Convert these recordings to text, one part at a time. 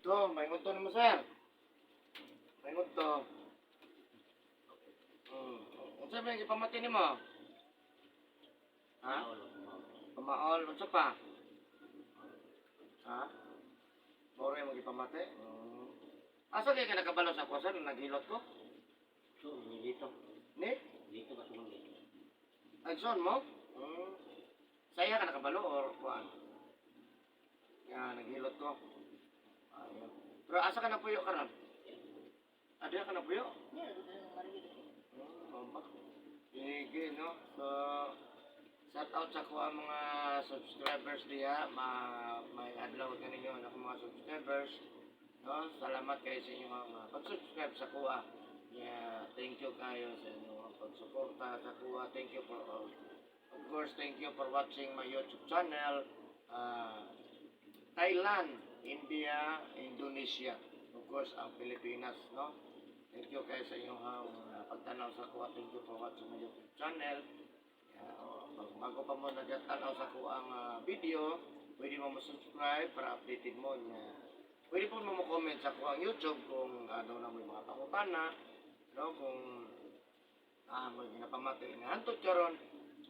To, may ngunto naman, sir. May ngunto. Unsa ba yung ipamati nimo? Ha? Pamaol, unsa pa? Ha? Moro yung magipamati? Asa kay ka nakabalo sa kuwasan nung naghilot ko? So, dito. Ni? Dito ba sumanggi? Agson mo? Saya ka nakabalo or kuan? Ya, naghilot ko. Ayun. Pero asa ka napuyo karon? Adiya ka napuyo? Mao ba? Sige, no? So, shout out sa kuha mga subscribers diha. May adlaw ka ninyo ang akong mga subscribers. No? Salamat kayo sa inyong mga pag-subscribe sa kuha. Yeah, thank you kayo sa inyong pagsuporta sa kuha. Thank you for all. Of course, thank you for watching my YouTube channel. Thailand, India, Indonesia. Of course, ang Pilipinas, no? Thank you kayo sa inyong pagtanaw sa kuha. Thank you for watching my YouTube channel. Yeah, oh, bago pa mo nagtanaw sa kuha ang video, pwede mo mo-subscribe para updated mo niya. Pwede po mo mo-comment sa kuha ang YouTube kung ano na may mga pangutana, no? Kung may ginapamati nga hantod karon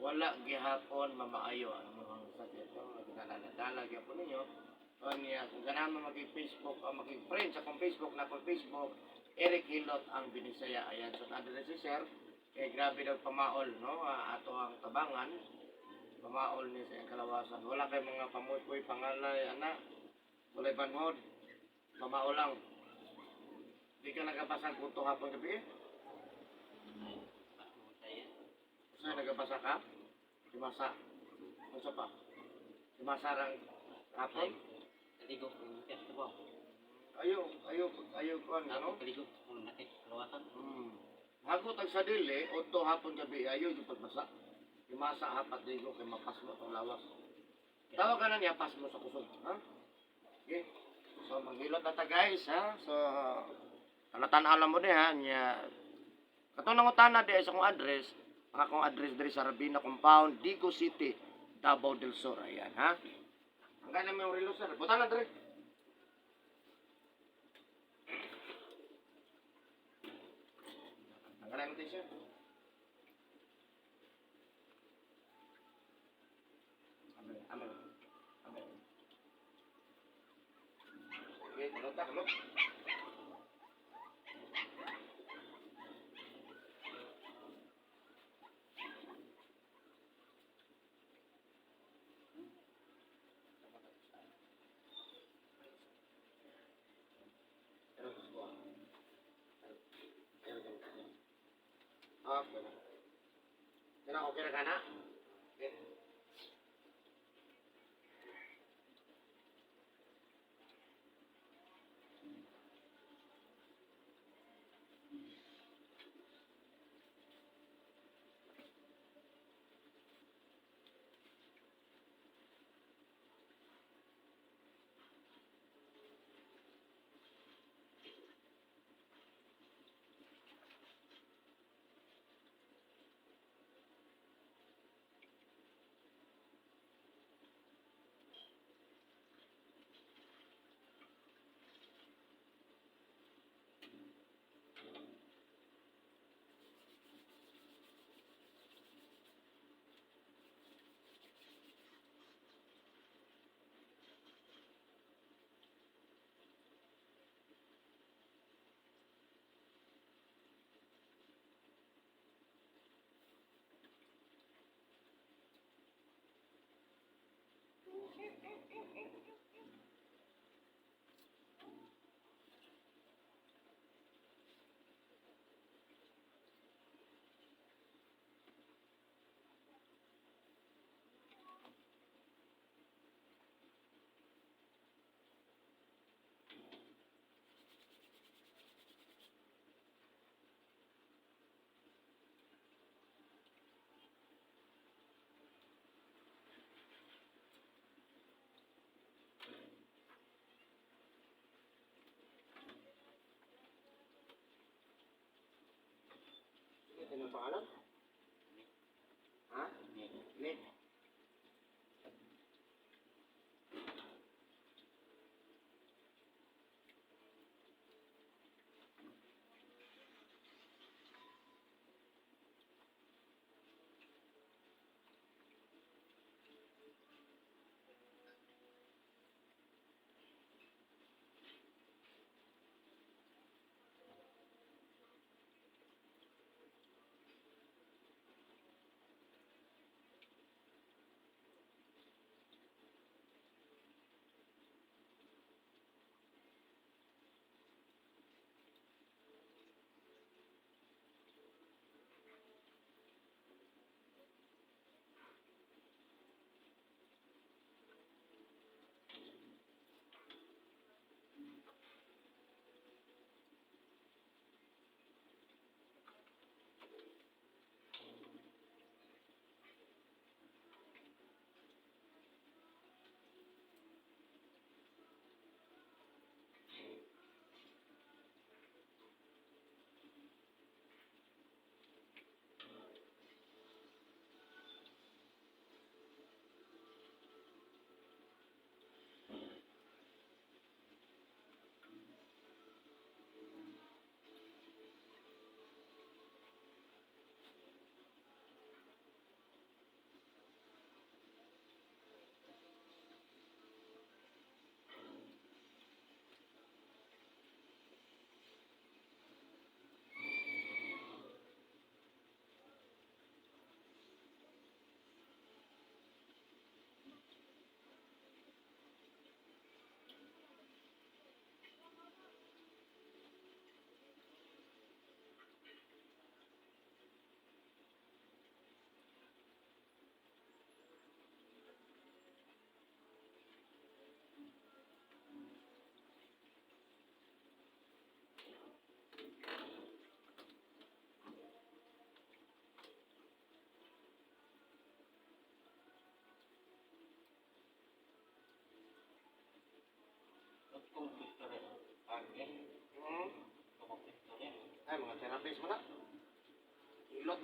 wala gihapon mamaayo ang mga sakit, no? Nagdala-dala gihapon ninyo. O niya, kung ganahan mo maging Facebook o maging friend sa akong Facebook na akong Facebook, Eric Hilot ang Binisaya. Ayan, so nandun na si Sir. Kaya grabe daw pamaol, no? Ato ang tabangan. Pamaol niya sa iyang kalawasan. Wala kay mga pamuy-puy, pangalay, ana. Walay banhod. Pamaol lang. Di ka nagabasa kuto hapon gabi eh? Sa nagabasa ka? Dimasa. Unsa pa? Dimasa rang hapon? Kaligo, yung ba? Ayo, ayo, ayo kuan ano? Kaligo, kung nakit, kaluwasan. Hagot ang sa dili, udto hapon gabi, ayo yung pagbasa. Dimasa hapat digo kay mapasmo tong lawas. Tawag ka na niya, pasmo sa kusog. Ha? Okay. So, maghilot na ta guys, ha? So, tanatan alam mo ni ha, niya. Katong nangutana di sa akong address, ang akong address diri sa Rabina Compound, Digo City, Davao del Sur. Ayan, ha? Ang ganyan mo yung relo, sir. Buta na diri. Ang ganyan mo sir. Amen. Amen. Amen. Okay, kulot na, kulot. Okay na. Kana okay na kana? Okay. Ito yung pangalan? Ha? Nick.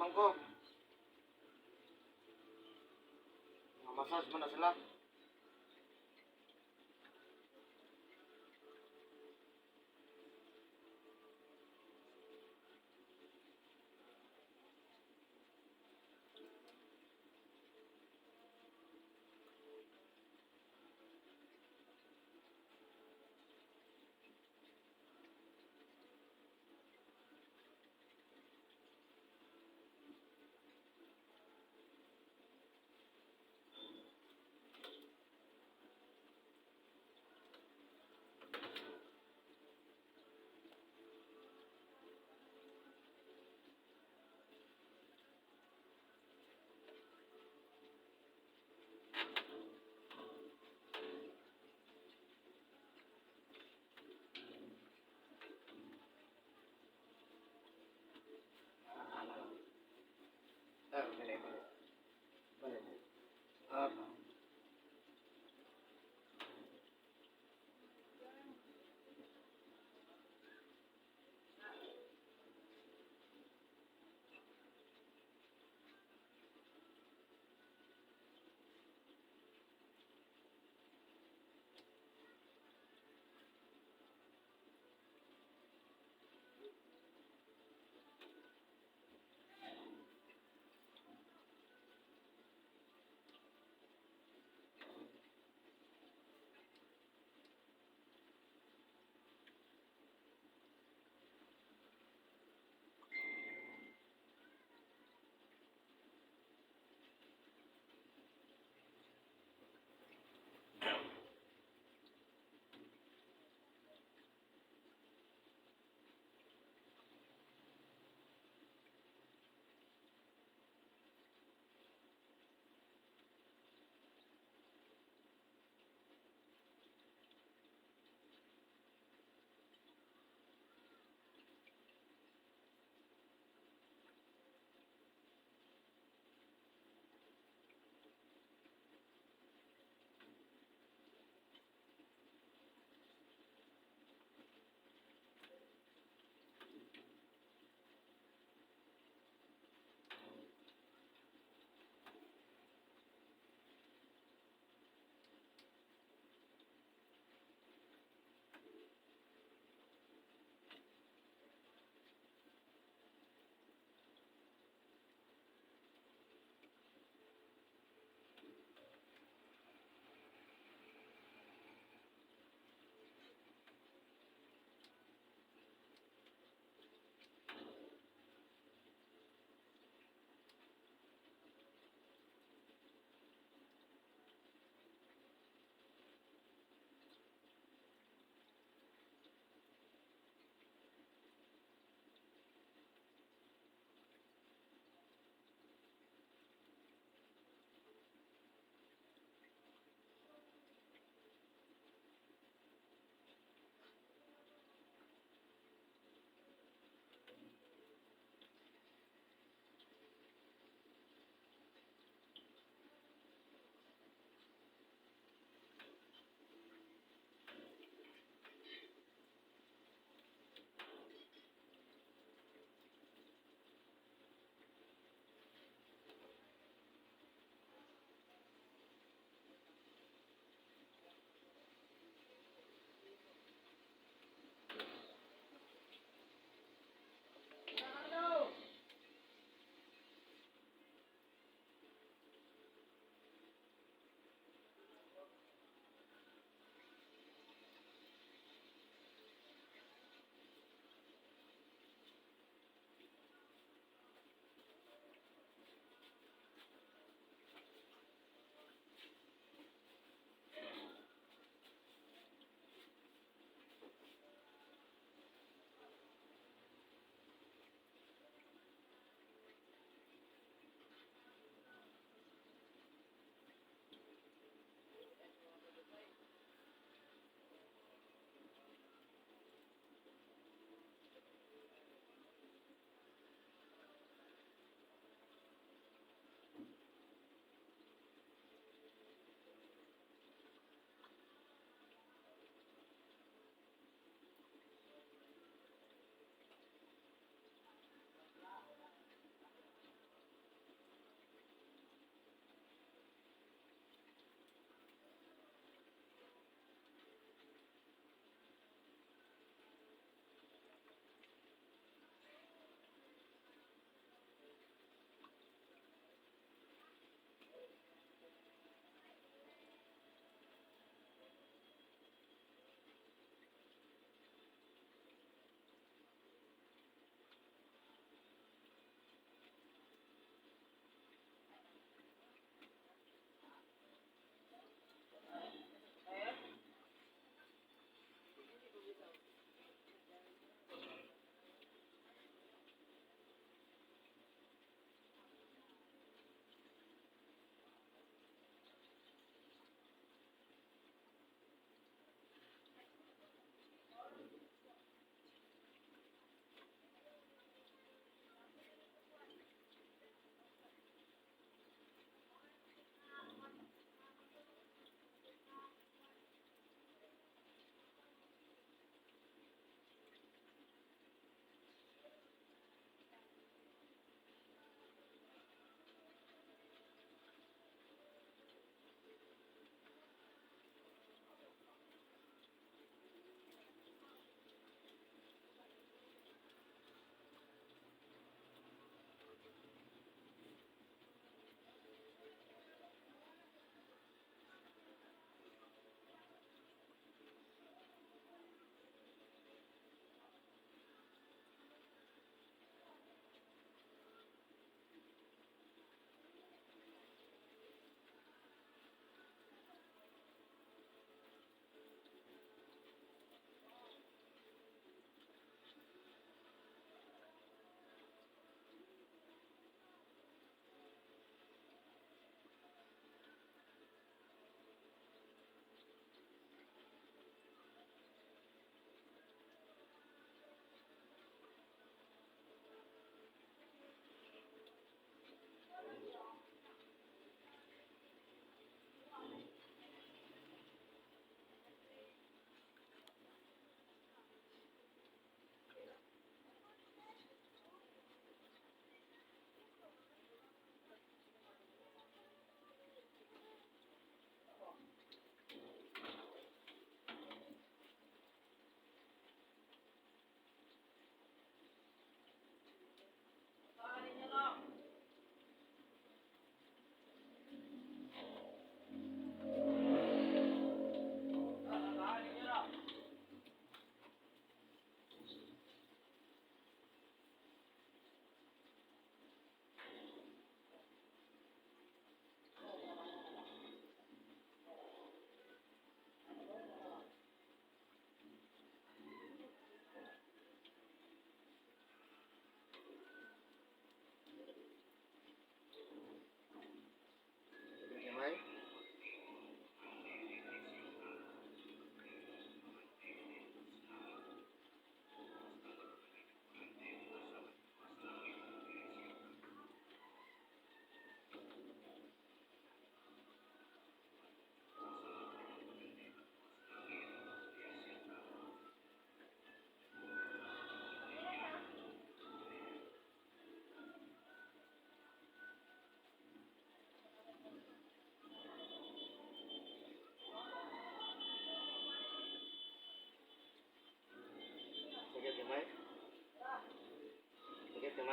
Mangkok. Massage mo na sila.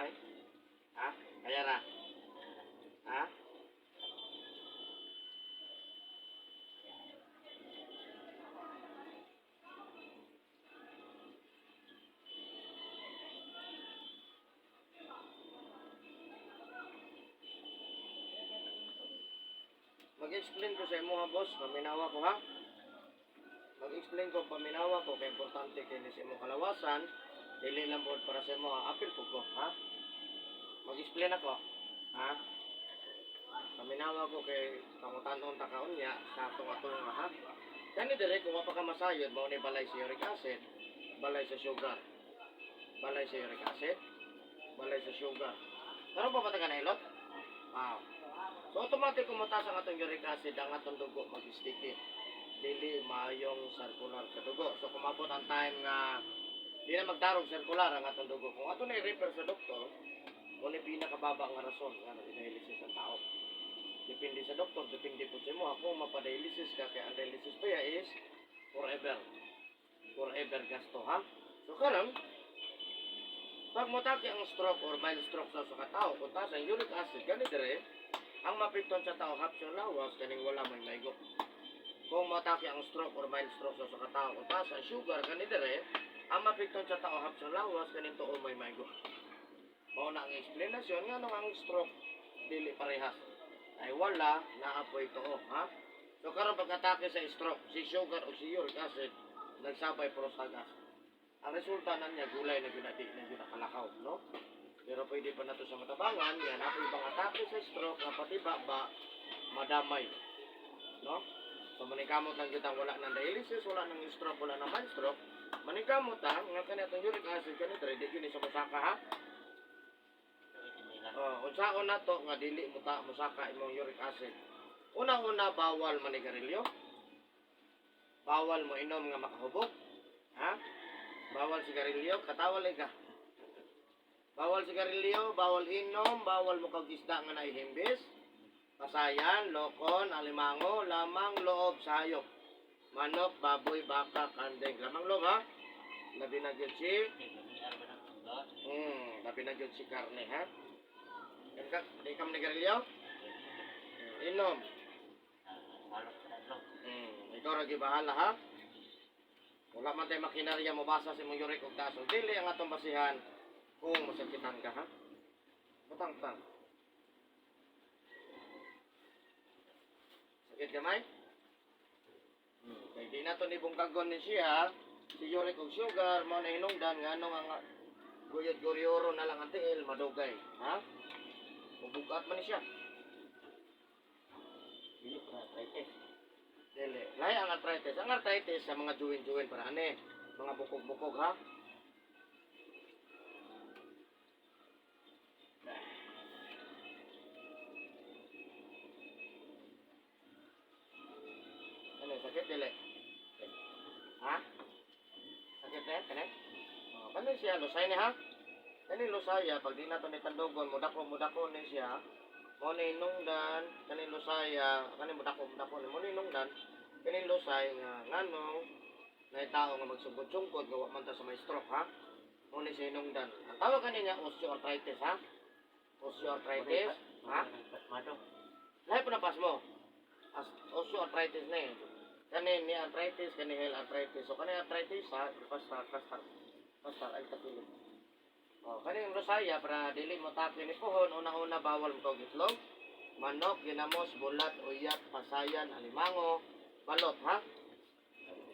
Gamay? Ha? Kaya ra? Ha? Mag-explain ko sa imo ha, boss, paminawa ko ha. Mag-explain ko paminawa ko kay importante kay ni sa imong kalawasan, dili lang pod para sa imo ha, apil pud ko ha. Mag-explain ako ha. Paminawa ko kay pangutanon ta kaunya sa atong atong ha. Kani dire kung wa pa ka masayod mao ni balay sa uric acid, balay sa sugar. Balay sa uric acid, balay sa sugar. Karon pa ba ta ka nahilot? Ah. So automatic kung mataas ang atong uric acid, ang atong dugo mag-sticky. Dili maayong circular sa dugo. So kumabot ang time nga di na magtarong circular ang atong dugo. Kung ato na i-refer sa doktor, mo ni pinakababa nga rason nga nag-dialysis ang tao. Depende sa doktor, depende po sa imo. Kung mapadialysis ka, kaya ang dialysis pa ya is forever. Forever gasto, ha? So karon, pag motaki ang stroke or mild stroke sa usa ka tawo, kung taas ang uric acid, gani dire, ang mapikton sa tao hapsyon lawas kaning wala may maigo. Kung mataki ang stroke or mild stroke sa usa ka tawo, kung taas ang sugar kani dire, ang mapikton sa tao hapsyon lawas kaning tuo may maigo. Mao na ang explanation nga ang stroke dili parehas. Ay wala naapoy tuo, ha? So karon pagkatake sa stroke, si sugar o si uric acid nagsabay prostagas. Ang resulta na niya gulay na ginadi na ginakalakaw, no? Pero pwede pa nato sa matabangan, yan ako ibang atake sa stroke nga pati ba ba madamay. No? So maningkamot lang kita wala ng dialysis, wala ng stroke, wala ng mild stroke. Maningkamot ta nga kani atong uric acid kani dre di gyud ni sa mosaka ha. Oh, unsaon na to nga dili mo ta mosaka imong uric acid. Una-una bawal manigarilyo. Bawal mo inom nga makahubog. Ha? Bawal sigarilyo, katawa lang ka. Bawal sigarilyo, bawal inom, bawal mo kag isda nga naihimbis. Pasayan, lokon, alimango, lamang loob sa hayop. Manok, baboy, baka, kandeng. Lamang loob ha. Labi na gyud si labi na gyud si karne ha. Yan ka, di ka manigarilyo? Inom. Ikaw ra bahala ha. Wala man tay makinarya mo basa sa imong uric og taas. Dili ang atong basihan kung masakitan ka ha. Butang tang. Sakit gamay? Kay di na to ni bungkagon ni siya, si uric og sugar mao na hinungdan nganong ang guyod guryoro na lang ang tiil madugay, ha? Mubugat man ni siya. Dili pa arthritis. Dili. Lahi ang arthritis. Ang arthritis sa mga juwin-juwin para ane, mga bukog-bukog ha. Ano, sakit dili? Ha? Sakit na? Kani? Oh, kani siya lusay ni ha? Kani lusaya pag di na to ni tandugon, mudako ni siya. Mo ni nungdan, kani lusaya, kani mudako mudako ni mo ni nungdan. Kani lusay nga nganong nay tao nga magsugod-sungkod gawa man ta sa may stroke ha. Mo ni siya nungdan. Ang tawag kani nga osteoarthritis ha. Osteoarthritis, ha? Pasmado. Lahi po na pas mo. As osteoarthritis na eh. Kani ni arthritis, kani heel arthritis. So kani arthritis ha, pastar, pastar. Pastar ay katulog. Oh, kani ang rosaya para dili mo taki ni puhon, una-una bawal mo kog itlog, manok, ginamos, bulat, uyat, pasayan, alimango, balot ha.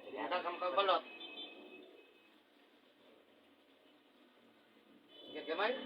Hindi ka kang balot. Sige gamay.